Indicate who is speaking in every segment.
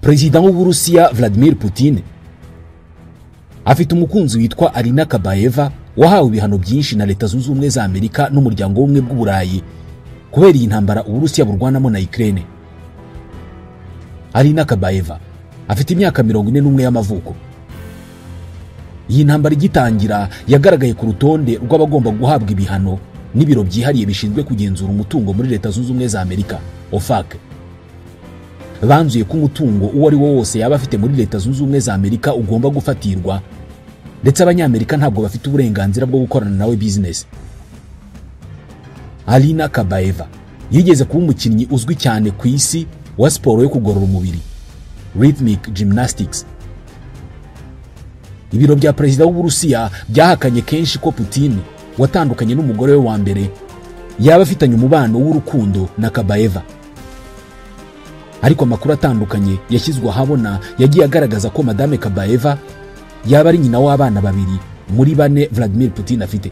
Speaker 1: Perezida w'Uburusiya Vladimir Putin afite umukunzi witwa Alina Kabaeva wahawe ibihano byinshi na Leta Zunze Ubumwe za Amerika n'umuryango w'ubumwe bw'Uburayi kubera iyi ntambara Uburusiya burwanamo na Ukraine. Alina Kabaeva afite imyaka 41 y'amavuko. Iyi ntambara igitangira yagaragaye ku rutonde rw'abagomba guhabwa ibihano n'ibiro byihariye bishinzwe kugenzura umutungo muri Leta Zunze Ubumwe za Amerika, OFAC. Banzuye ko umutungo uwo ari wo wose yaba afite muri Leta Zunze Ubumwe za Amerika ugomba gufatirwa, ndetse abanyamerika ntabwo bafite uburenganzira bwo gukorana nawe business. Alina Kabaeva yigeze kuba umukinnyi uzwi cyane ku isi wa siporo yo kugorora umubiri, rhythmic gymnastics. Ibiro bya perezida w'Uburusiya byahakanye kenshi ko Putin watandukanye n'umugore we wa mbere yaba afitanye umubano w'urukundo na Kabaeva. Ariko amakuru atandukanye yashyizwe ahabona yagiye agaragaza ko Madame Kabaeva yaba ari nyina w'abana babiri muri bane Vladimir Putin afite.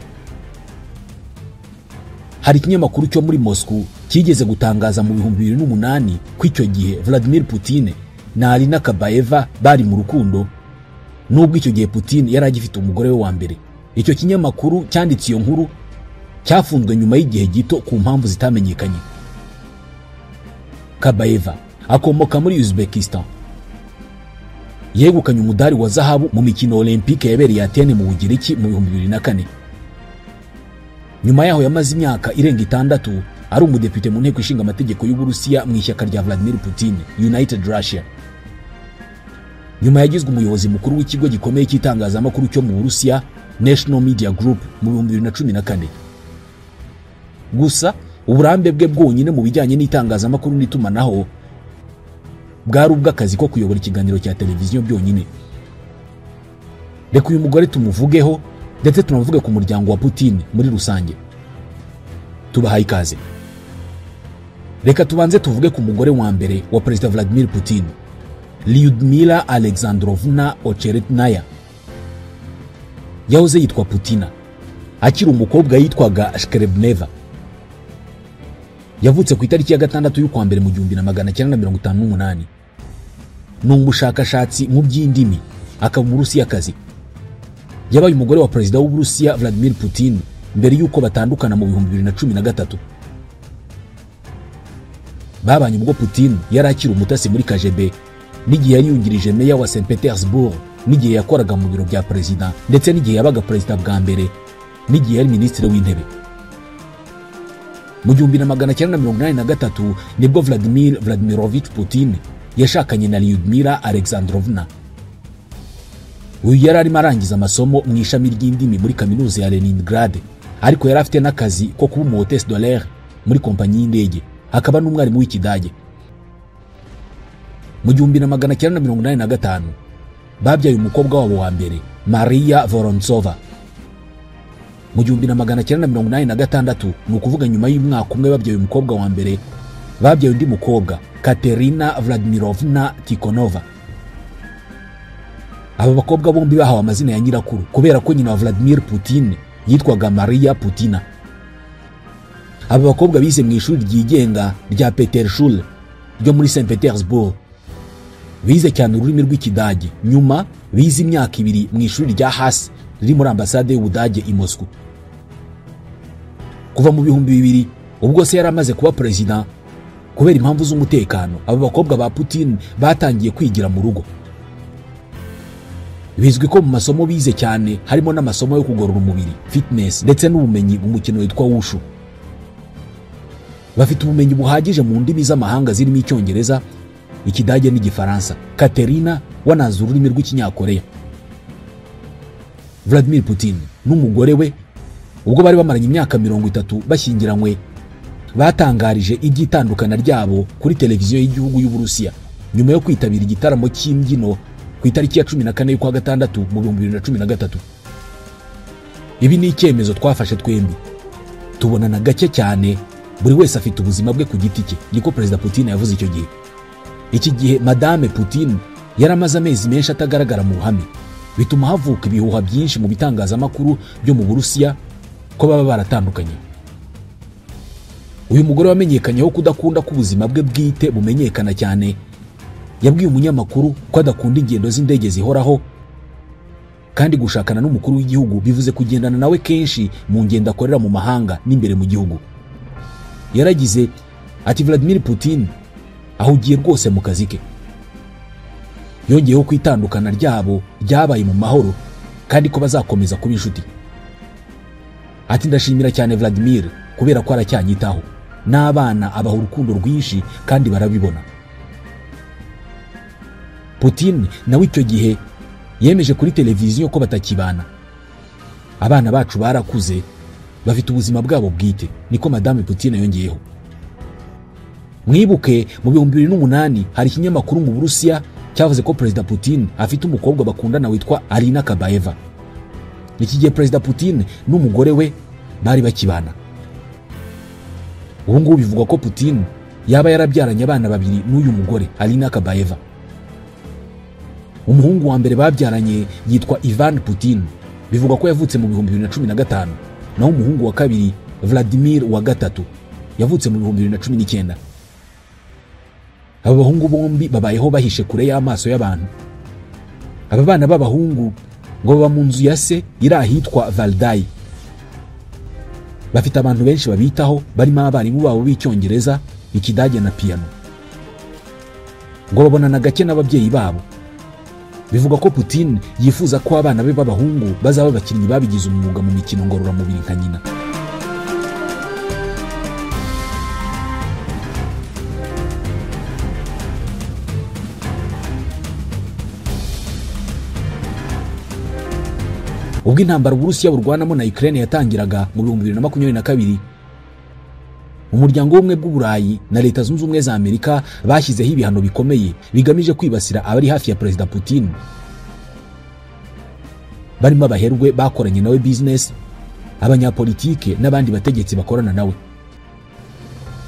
Speaker 1: Hari ikinyamakuru cyo muri Moscow cyigeze gutangaza mu 2008 ko icyo gihe Vladimir Putin na Alina Kabaeva bari mu rukundo, nubwo icyo gihe Putin yari agifite umugore we wa mbere. Icyo kinyamakuru cyanditse iyo nkuru cyafunzwe nyuma y'igihe gito ku mpamvu zitamenyekanye. Kabaeva akomoka muri Uzbekistan. Yegukanye umudari wa zahabu mu mikino Olympique yabereye Athene mu Bugiriki mu 2004. Nyuma yaho yamaze imyaka irenga 6 ari umudepite mu nteko ishinga amategeko y'Uburusiya mu ishyaka rya Vladimir Putin, United Russia. Nyuma yagizwe umuyobozi mukuru w'ikigo gikomeye cy'itangazamakuru cyo mu Burusiya, National Media Group, mu 2014. Gusa uburambe bwe bwonyine mu bijyanye n'itangazamakuru n'itumanaho bwari ubw'akazi ko kuyobora ikiganiro cya televiziyo byonyine. Reka uyu mugore tumuvugeho, ndetse tunavuge ku muryango wa Putin muri rusange. Tubahaye ikaze. Reka tubanze tuvuge ku mugore wa mbere wa Perezida Vladimir Putin, Lyudmila Alexandrovna Ocheretnaya. Yahoze yitwa Putina. Akiri umukobwa yitwaga Shkrebneva. Yavutse ku itariki ya 6 y'ukwa mbere mu 1958. Ni umushakashatsi mu by'indimi, akaba Umurusiyakazi. Yabaye umugore wa Perezida w'Uburusiya Vladimir Putin mbere y'uko batandukana mu 2013. Babanye ubwo Putin yari akiri umutasi muri KGB, n'igihe yari yungirije meya wa St Petersburg, n'igihe yakoraga mu biro bya perezida, ndetse n'igihe yabaga perezida bwa mbere, n'igihe yari minisitiri w'intebe. Mu 1983 nibwo Vladimir Vladimirovich Putin yashakanye na Lyudmila Alexandrovna. Uyu yari arimo arangiza amasomo mu ishami ry'indimi muri kaminuza ya Leningrad, ariko yari afite n'akazi ko kuba umu hôtesse de l'air muri kompanyi y'indege, akaba n'umwarimu w'Ikidage. Mu 1985 babyaye umukobwa wabo wa mbere, Maria Vorontsova. Mu 1986, ni ukuvuga nyuma y'umwaka umwe babyaye umukobwa wa mbere, babyaye undi mukobwa, Katerina Vladimirovna Tikhonova. Aba bakobwa bombi bahawe amazina ya nyirakuru kubera ko nyina wa Vladimir Putin yitwaga Maria Putina. Aba bakobwa bize mu ishuri ryigenga rya Peterschule ryo muri St Petersburg. Bize cyane ururimi rw'Ikidage, nyuma bize imyaka 2 mu ishuri rya Haas riri muri ambasade y'Ubudage i Moscow. Kuva mu 2000 ubwo se yari amaze kuba perezida, kubera impamvu z'umutekano aba bakobwa ba Putin batangiye kwigira mu rugo. Bizwi ko mu masomo bize cyane harimo n'amasomo yo kugorora umubiri, fitness, ndetse n'ubumenyi mu mukino witwa wushu. Bafite ubumenyi buhagije mu ndimi z'amahanga zirimo Icyongereza, Ikidage n'Igifaransa. Katerina wanazi ururimi rw'Ikinyakoreya. Vladimir Putin n'umugore we ubwo bari bamaranye imyaka 30 bashyingiranywe, batangarije iby'itandukana ryabo kuri televiziyo y'igihugu y'Uburusiya nyuma yo kwitabira igitaramo cy'imbyino ku itariki ya 14 y'ukwa gatandatu mu 2013. Ibi ni icyemezo twafashe twembi, tubonana gake cyane, buri wese afite ubuzima bwe ku giti cye, niko Perezida Putin yavuze icyo gihe. Iki gihe Madame Putin yaramaze amezi menshi atagaragara mu ruhame, bituma havuka ibihuha byinshi mu bitangazamakuru byo mu Burusiya ko baba baratandukanye. Uyu mugore wamenyekanyeho kudakunda ko ubuzima bwe bwite bumenyekana cyane, yabwiye umunyamakuru ko adakunda ingendo z'indege zihoraho, kandi gushakana n'umukuru w'igihugu bivuze kugendana nawe kenshi mu ngendo akorera mu mahanga n'imbere mu gihugu. Yaragize ati Vladimir Putin ahugiye rwose mu kazi ke. Yongeyeho ko itandukana ryabo ryabaye mu mahoro kandi ko bazakomeza kuba inshuti. Ati ndashimira cyane Vladimir kubera ko aracyanyitaho, n'abana abaha urukundo rwinshi kandi barabibona. Putin nawe icyo gihe yemeje kuri televiziyo ko batakibana. Abana bacu barakuze, bafite ubuzima bwabo bwite, niko Madame Putin yongeyeho. Mwibuke mu 2008 hari ikinyamakuru mu Burusiya cyavuze ko Perezida Putin afite umukobwa bakundana witwa Alina Kabaeva. Iki gihe Perezida Putin n'umugore we bari bakibana. Ubu ngubu bivugwa ko Putin yaba yarabyaranye abana babiri n'uyu mugore Alina Kabaeva. Umuhungu wa mbere babyaranye yitwa Ivan Putin, bivugwa ko yavutse mu 2015, naho umuhungu wa kabiri Vladimir wa gatatu yavutse mu 2019. Aba bahungu bombi babayeho bahishe kure y'amaso y'abantu. Aba bana b'abahungu ngo baba mu nzu ya se iri ahitwa Valdai. Bafite abantu benshi babitaho, barimo abarimu babo b'Icyongereza, Ikidage na piano. Ngo babonana gake n'ababyeyi babo. Bivugwa ko Putin yifuza ko abana be b'abahungu bazaba abakinnyi babigize umwuga mu mikino ngororamubiri nka nyina. Ubwo intambara Uburusiya burwanamo na Ukraine yatangiraga mu 2022, umuryango w'ubumwe bw'Uburayi na Leta Zunze Ubumwe za Amerika bashyizeho ibihano bikomeye bigamije kwibasira abari hafi ya Perezida Putin, barimo abaherwe bakoranye nawe business, abanyapolitike n'abandi bategetsi bakorana nawe.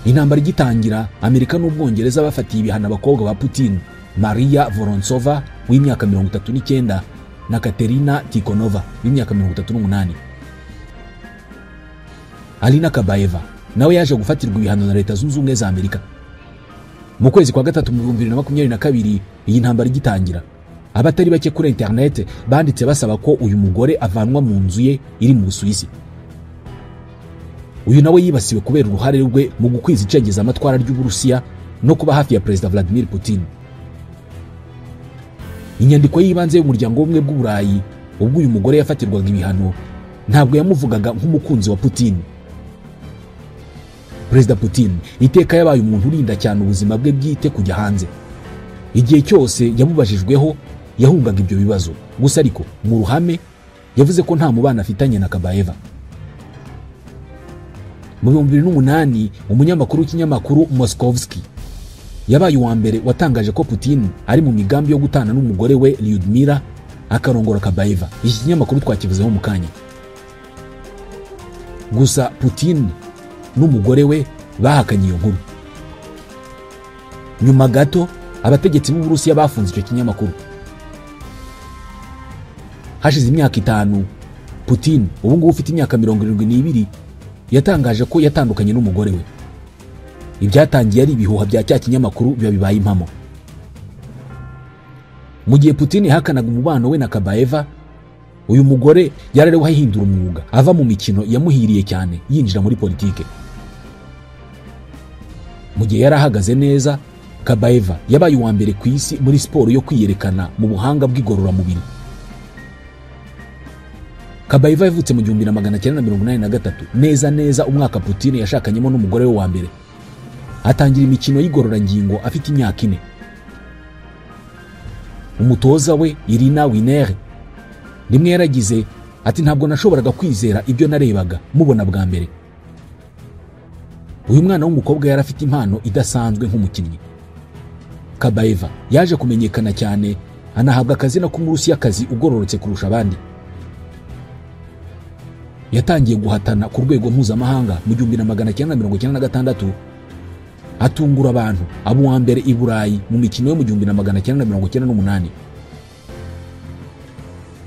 Speaker 1: Intambara igitangira, Amerika n'Ubwongereza bafatiye ibihano abakobwa ba Putin, Maria Vorontsova w'imyaka 39 na Katerina Tikhonova w'imyaka 38. Alina Kabaeva nawe yaje gufatirwa ibihano na Leta Zunze Ubumwe za Amerika. Mu kwezi kwa gatatu mu 2022 iyi ntambara igitangira, abatari bake kuri internet banditse basaba ko uyu mugore avanwa mu nzu ye iri mu Busuwisi. Uyu nawe yibasiwe kubera uruhare rwe mu gukwiza icengezamatwara ry'Uburusiya no kuba hafi ya Perezida Vladimir Putin. Inyandiko y'ibanze y'umuryango w'ubumwe bw'Uburayi ubwo uyu mugore yafatirwaga ibihano ntabwo yamuvugaga nk'umukunzi wa Putin. Perezida Putin iteka yabaye umuntu urinda cyane ubuzima bwe bwite kujya hanze. Igihe cyose yabubajijweho yahungaga ibyo bibazo. Gusa ariko mu ruhame yavuze ko nta mubano afitanye na Kabaeva. Mu 2008 umunyamakuru w'ikinyamakuru Moskovsky yabaye uwa mbere watangaje ko Putin ari mu migambi yo gutana n'umugore we Lyudmila akarongora Kabaeva. Iki kinyamakuru twakivuzeho mu kanya. Gusa Putin n'umugore we bahakanye iyo nkuru. Nyuma gato abategetsi b'Uburusiya bafunze icyo kinyamakuru. Hashize imyaka 5 Putin ubu ngubu ufite imyaka 72 yatangaje ko yatandukanye n'umugore we. Ibyatangiye ari ibihuha bya cya kinyamakuru biba bibaye impamo. Mu gihe Putin yahakanaga umubano we na Kabaeva, uyu mugore yararewe ahindura umwuga ava mu mikino yamuhiriye cyane yinjira muri politike. Mu gihe yarahagaze neza, Kabaeva yabaye uwa mbere ku isi muri siporo yo kwiyerekana mu buhanga bw'igororamubiri. Kabaeva yavutse mu 1983 neza neza umwaka Putin yashakanyemo n'umugore we wa mbere. Atangira imikino y'igororangingo afite imyaka 4. Umutoza we Irina Winer rimwe yaragize ati ntabwo nashoboraga kwizera ibyo narebaga mubona bwa mbere. Uyu mwana w'umukobwa yari afite impano idasanzwe nk'umukinnyi. Kabaeva yaje kumenyekana cyane anahabwa akazina k'Umurusiyakazi ugororotse kurusha abandi. Yatangiye guhatana ku rwego mpuzamahanga mu 1996 atungura abantu abo wa mbere i Burayi mu mikino yo mu 1998.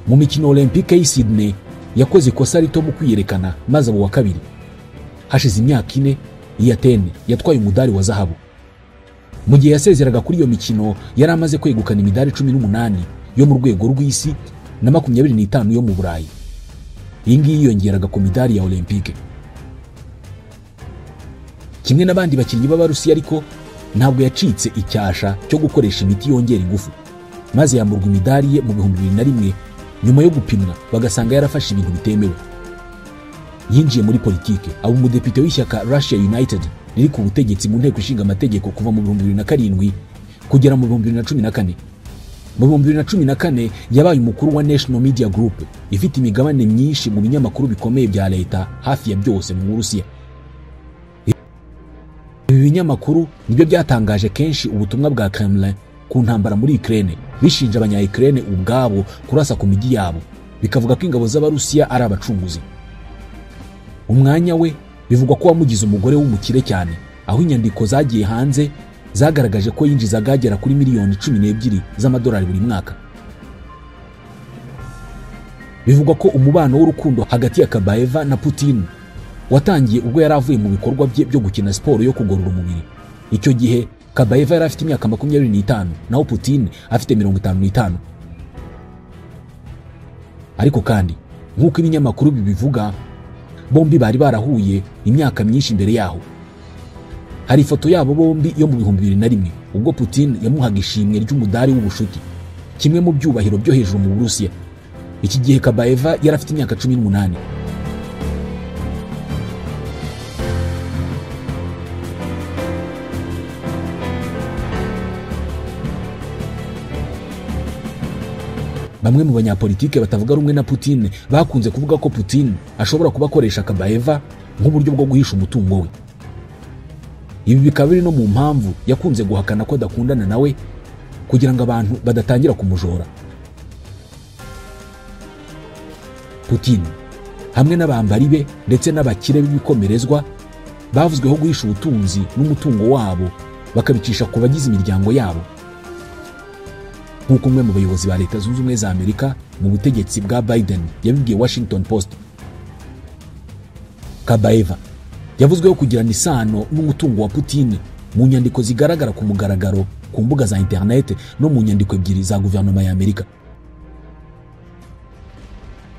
Speaker 1: Mu mikino Olympique y'i Sydney yakoze ikosa rito mu kwiyerekana maze abo wa kabiri. Hashize imyaka 4 i Athene yatwaye umudari wa zahabu. Mu gihe yasezeraga kuri iyo mikino yari amaze kwegukana imidari 18 yo mu rwego rw'isi na 25 yo mu Burayi. Iyi ngiyi yiyongeraga ku midari ya Olympique. Kimwe n'abandi bakinnyi b'Abarusiya ariko ntabwo yacitse icyasha cyo gukoresha imiti yongera ingufu, maze yamburwa imidari ye mu 2001 nyuma yo gupimwa bagasanga yarafashe ibintu bitemewe. Yinjiye muri politike aba umudepite w'ishyaka Russia United riri ku butegetsi mu nteko ishinga amategeko kuva mu 2007 kugera mu 2014. Mu 2014 yabaye umukuru wa National Media Group ifite imigabane myinshi mu binyamakuru bikomeye bya leta hafi ya byose mu Burusiya. Ibi binyamakuru nibyo byatangaje kenshi ubutumwa bwa Kremlin ku ntambara muri Ukraine, bishinja abanya-Ukraine ubwabo kurasa ku migi yabo, bikavuga ko ingabo z'Abarusiya ari abacunguzi. Umwanya we bivugwa ko wamugize umugore w'umukire cyane, aho inyandiko zagiye hanze zagaragaje ko yinjizaga agera kuri miliyoni 12 z'amadolari buri mwaka. Bivugwa ko umubano w'urukundo hagati ya Kabaeva na Putin watangiye ubwo yari avuye mu bikorwa bye byo gukina siporo yo kugorora umubiri. Icyo gihe Kabaeva yari afite imyaka 25 naho Putin afite 55. Ariko kandi nk'uko ibinyamakuru bibivuga, bombi bari barahuye imyaka myinshi imbere yaho. Hari ifoto yabo bombi yo mu 2001 ubwo Putin yamuhaga ishimwe ry'umudari w'ubushuti, kimwe mu byubahiro byo hejuru mu Burusiya. Iki gihe Kabaeva yari afite imyaka 18. Bamwe mu banyapolitike batavuga rumwe na Putin bakunze kuvuga ko Putin ashobora kubakoresha Kabaeva nk'uburyo bwo guhisha umutungo we. Ibi bikaba biri no mu mpamvu yakunze guhakana ko adakundana nawe kugira ngo abantu badatangira kumujora. Putin hamwe n'abambari be ndetse n'abakire b'ibikomerezwa bavuzweho guhisha ubutunzi n'umutungo wabo bakabicisha ku bagize imiryango yabo, nk'uko umwe mu bayobozi ba Leta Zunze Ubumwe za Amerika mu butegetsi bwa Biden yabibwiye Washington Post. Kabaeva yavuzweho kugirana isano n'umutungo wa Putin mu nyandiko zigaragara ku mugaragaro ku mbuga za internet no mu nyandiko ebyiri za guverinoma ya Amerika.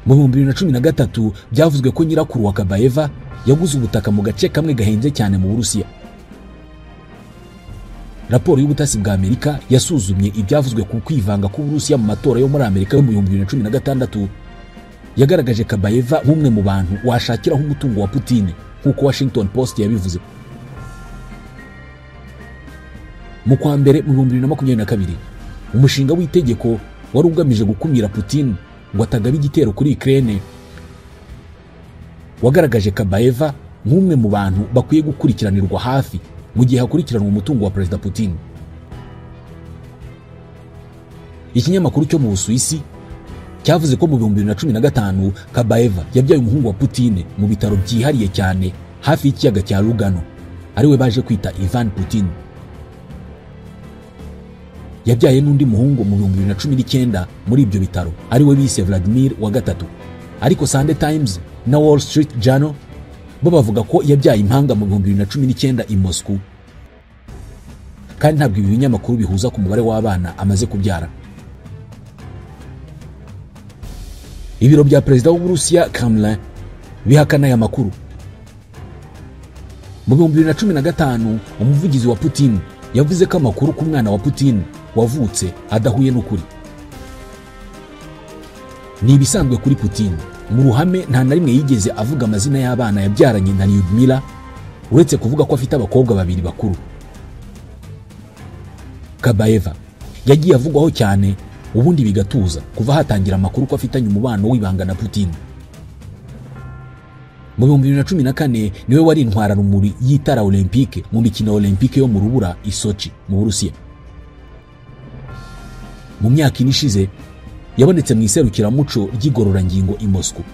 Speaker 1: Mu 2013 byavuzwe ko nyirakuru wa Kabaeva yaguze ubutaka mu gace kamwe gahenze cyane mu Burusiya. Raporo y'ubutasi bwa Amerika yasuzumye ibyavuzwe ku kwivanga k'Uburusiya mu matora yo muri Amerika yo mu 2016 yagaragaje Kabaeva nk'umwe mu bantu washakiraho umutungo wa Putin, nk'uko Washington Post yabivuze. Mu kwa mbere mu 2022 umushinga w'itegeko wari ugamije gukumira Putin ngo atagaba igitero kuri Ukraine wagaragaje Kabaeva nk'umwe mu bantu bakwiye gukurikiranirwa hafi mu gihe hakurikiranwa umutungo wa Perezida Putin. Ikinyamakuru cyo mu Busuwisi cyavuze ko mu 2015 Kabaeva yabyaye umuhungu wa Putin mu bitaro byihariye cyane hafi y'ikiyaga cya Lugano, ariwe baje kwita Ivan Putin. Yabyaye n'undi muhungu mu 2019 muri ibyo bitaro, ariwe bise Vladimir wa gatatu. Ariko Sunday Times na Wall Street Journal bo bavuga ko yabyaye impanga mu 2019 i Moscow. Kandi ntabwo ibi binyamakuru bihuza ku mubare w'abana amaze kubyara. Ibiro bya Perezida w'Uburusiya Kremlin bihakana aya makuru. Mu 2015 umuvugizi wa Putin yavuze ko amakuru ku mwana wa Putin wavutse adahuye n'ukuri. Ni ibisanzwe kuri Putin. Mu ruhame nta na rimwe yigeze avuga amazina y'abana yabyaranye na Lyudmila, uretse kuvuga ko afite abakobwa babiri bakuru. Kabaeva yagiye avugwaho cyane ubundi bigatuza kuva hatangira amakuru ko afitanye umubano w'ibanga na Putin. Mu 2014 niwe wari intwararumuri y'itara Olympique mu mikino Olympique yo mu rubura i Sochi mu Burusiya. Mu myaka ine ishize yabonetse mu iserukiramuco ry'igororangingo i Moscow,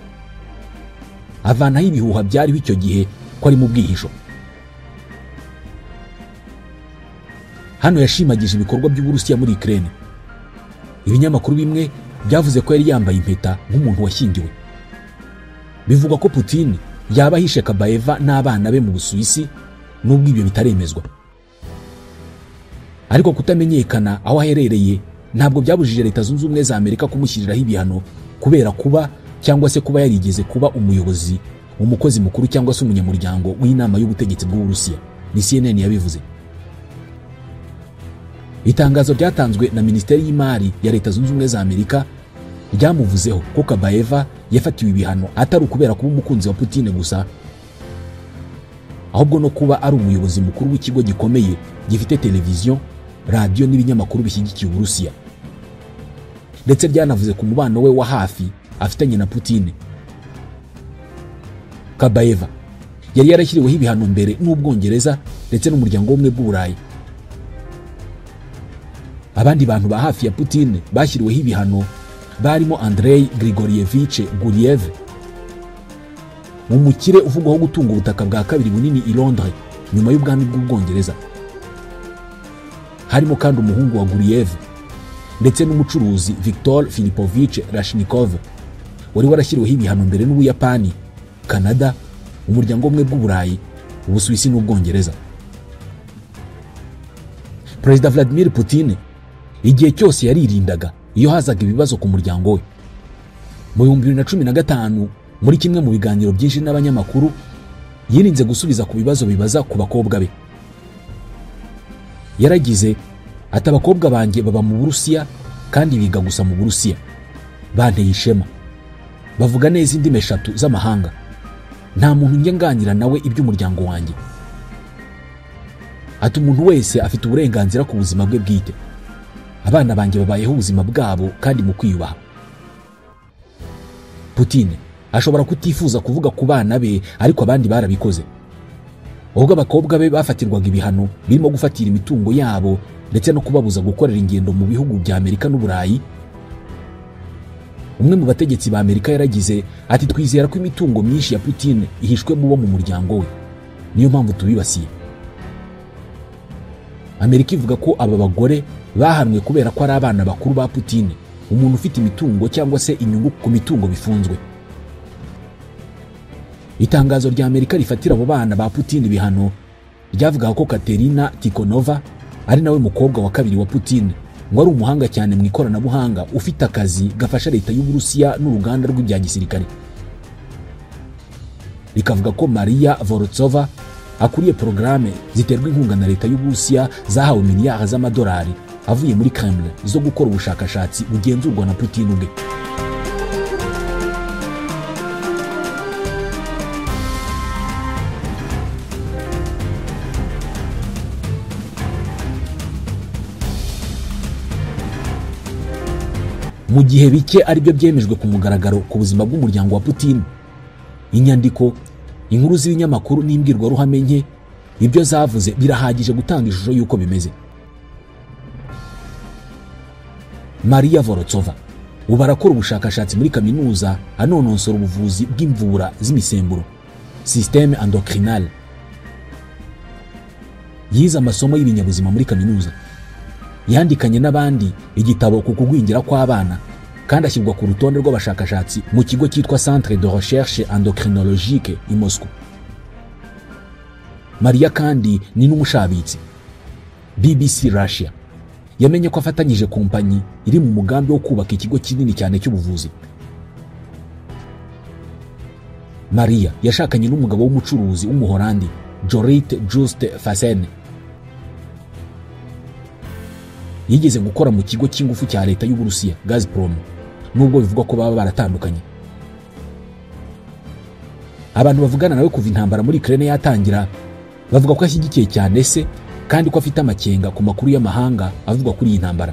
Speaker 1: avanaho ibihuha byariho icyo gihe ko ari mu bwihisho. Hano yashimagije ibikorwa by'Uburusiya muri Ukraine. Ibinyamakuru bimwe byavuze ko yari yambaye impeta nk'umuntu washyingiwe. Bivugwa ko Putin yaba ahishe Kabaeva n'abana be mu Busuwisi, nubwo ibyo bitaremezwa. Ariko kutamenyekana aho aherereye ntabwo byabujije Leta Zunze Ubumwe za Amerika kumushyiriraho ibihano kubera kuba cyangwa se kuba yarigeze kuba umuyobozi, umukozi mukuru cyangwa se umunyamuryango w'inama y'ubutegetsi bw'Uburusiya. Ni CNN yabivuze. Itangazo ryatanzwe na Minisiteri y'Imari ya Leta Zunze Ubumwe za Amerika ryamuvuzeho ko Kabaeva yafatiwe ibihano atari ukubera kuba umukunzi wa Putin gusa, ahubwo no kuba ari umuyobozi mukuru w'ikigo gikomeye gifite televiziyo, radiyo n'ibinyamakuru bishyigikiye Uburusiya. Ndetse byanavuze ku mubano we wa hafi afitanye na Putin. Kabaeva yari yarashyiriweho ibihano mbere n'Ubwongereza ndetse n'umuryango w'ubumwe bw'Uburayi. Abandi bantu ba hafi ya Putin bashyiriweho ibihano barimo Andrei Grigorievich Guriev, umukire uvugwaho gutunga ubutaka bwa kabiri bunini i Londres nyuma y'ubwami bw'Ubwongereza. Harimo kandi umuhungu wa Guriev ndetse n'umucuruzi Viktor Filipovich Rashnikov wari warashyiriweho ibihano mbere n'Ubuyapani, Canada, umuryango w'ubumwe bw'Uburayi, Ubusuwisi n'Ubwongereza. Perezida Vladimir Putin igihe cyose yaririndaga iyo hazaga ibibazo ku muryango we. Mu 2015 muri kimwe mu biganiro byinshi n'abanyamakuru yirinze gusubiza ku bibazo bibaza ku bakobwa be. Yaragize ati: abakobwa banjye baba mu Burusiya kandi biga gusa mu Burusiya. Banteye ishema. Bavuga neza indimi 3 z'amahanga. Nta muntu njye nganira nawe iby'umuryango wanjye. Ati: umuntu wese afite uburenganzira ku buzima bwe bwite. Abana banjye babayeho ubuzima bwabo kandi mu kwiyubaha. Putin ashobora kutifuza kuvuga ku bana be, ariko abandi barabikoze. Ubwo abakobwa be bafatirwaga ibihano birimo gufatira imitungo yabo ndetse no kubabuza gukorera ingendo mu bihugu bya Amerika n'Uburayi, umwe mu bategetsi ba Amerika yaragize ati: twizera ko imitungo myinshi ya Putin ihishwe mu bo mu muryango we, niyo mpamvu tubibasiye. Amerika ivuga ko aba bagore bahanwe kubera ko ari abana bakuru ba Putin, umuntu ufite imitungo cyangwa se inyungu ku mitungo bifunzwe. Itangazo rya Amerika rifatira abo bana ba Putin ibihano ryavuga ko Katerina Tikhonova ari nawe mukobwa wa kabiri wa Putin, ngo ari umuhanga cyane mu ikoranabuhanga ufite akazi gafasha leta y'Uburusiya n'uruganda rw'ibya gisirikare. Rikavuga ko Maria Vorotsova akuriye porogaramu ziterwa inkunga na leta y'Uburusiya zahawe miliyari z'amadolari avuye muri Kremlin zo gukora ubushakashatsi bugenzurwa na Putin ubwe. Mu gihe bike aribyo byemejwe ku mugaragaro ku buzima bw'umuryango wa Putin, inyandiko, inkuru z'ibinyamakuru n'imbwirwaruhame nke ibyo zavuze birahagije gutanga ishusho y'uko bimeze. Maria Vorotsova ubu arakora ubushakashatsi muri kaminuza anononsora ubuvuzi bw'imvura z'imisemburo, système endocrinal. Yize amasomo y'ibinyabuzima muri kaminuza. Yandikanye n'abandi igitabo ku kugwingira kw'abana kandi ashyirwa ku rutonde rw'abashakashatsi mu kigo cyitwa Centre de Recherche Endocrinologique i Moscou. Maria kandi ni n'umushabitsi. BBC Russia yamenye ko afatanyije kompanyi iri mu mugambi wo kubaka ikigo kinini cyane cy'ubuvuzi. Maria yashakanye n'umugabo w'umucuruzi w'Umuholandi Jorrit Just Fasen. Yigeze gukora mu kigo cy'ingufu cya leta y'Uburusiya Gazprom, nubwo bivugwa ko baba baratandukanye. Abantu bavugana nawe kuva intambara muri Ukraine yatangira bavuga ko ashyigikiye cyane se kandi ko afite amakenga ku makuru y'amahanga avugwa kuri iyi ntambara.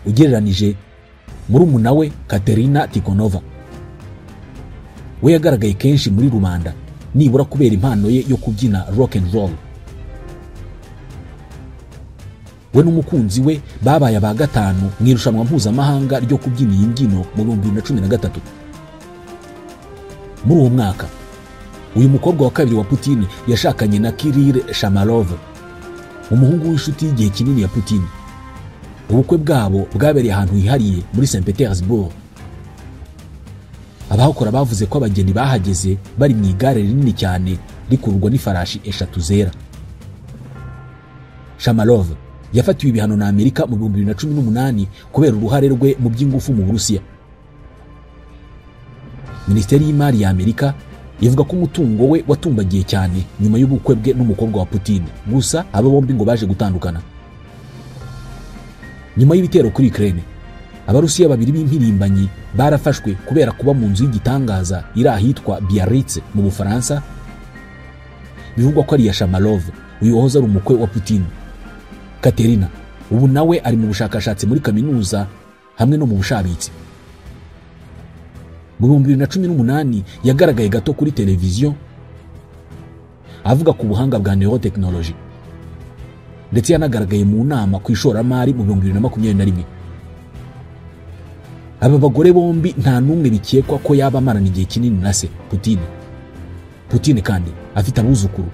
Speaker 1: Ugereranije murumuna we Katerina Tikhonova, we yagaragaye kenshi muri rubanda nibura kubera impano ye yo kubyina rock and roll. We n'umukunzi we babaye aba gatanu mu irushanwa mpuzamahanga ryo kubyina iyi mbyino mu 2013. Muri uwo mwaka uyu mukobwa wa kabiri wa Putin yashakanye na Kirill Shamalov, umuhungu w'inshuti y'igihe kinini ya Putin. Ubukwe bwabo bwabereye ahantu hihariye muri St Petersburg. Abahakora bavuze ko abageni bahageze bari mu igare rinini cyane rikururwa n'ifarashi 3 zera. Shamalov yafatiwe ibihano na Amerika mu 2018 kubera uruhare rwe mu by'ingufu mu Burusiya. Minisiteri y'Imari ya Amerika ivuga ko umutungo we watumbagiye cyane nyuma y'ubukwe bwe n'umukobwa wa Putin. Gusa aba bombi ngo baje gutandukana. Nyuma y'ibitero kuri Ukraine, Abarusiya babiri b'impirimbanyi barafashwe kubera kuba mu nzu y'igitangaza iri ahitwa Biarritz mu Bufaransa, bivugwa ko ari iya Shamalov, uyu wahoze ari umukwe wa Putin. Katerina ubu nawe ari mu bushakashatsi muri kaminuza hamwe no mu bushabitsi. Mu 2018 yagaragaye gato kuri televiziyo avuga ku buhanga bwa neurotechnology, ndetse yanagaragaye mu nama ku ishoramari mu 2021. Aba bagore bombi nta n'umwe bikekwa ko yaba amarana igihe kinini na se Putin. Putin kandi afite abuzukuru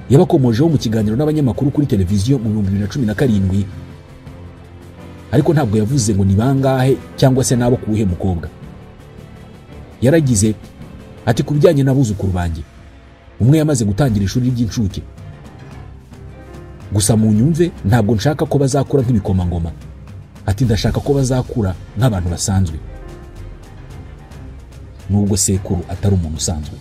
Speaker 1: yabakomojeho mu kiganiro n'abanyamakuru kuri televiziyo mu 2017, ariko ntabwo yavuze ngo ni bangahe cyangwa se nabo kuwuhe mukobwa. Yaragize ati ku bijyanye n'abuzukuru banjye, umwe yamaze gutangira ishuri ry'incuke, gusa mu nyumve ntabwo nshaka ko bazakura nk'ibikomangoma, ati ndashaka ko bazakura nk'abantu basanzwe, nubwo sekuru atari umuntu usanzwe.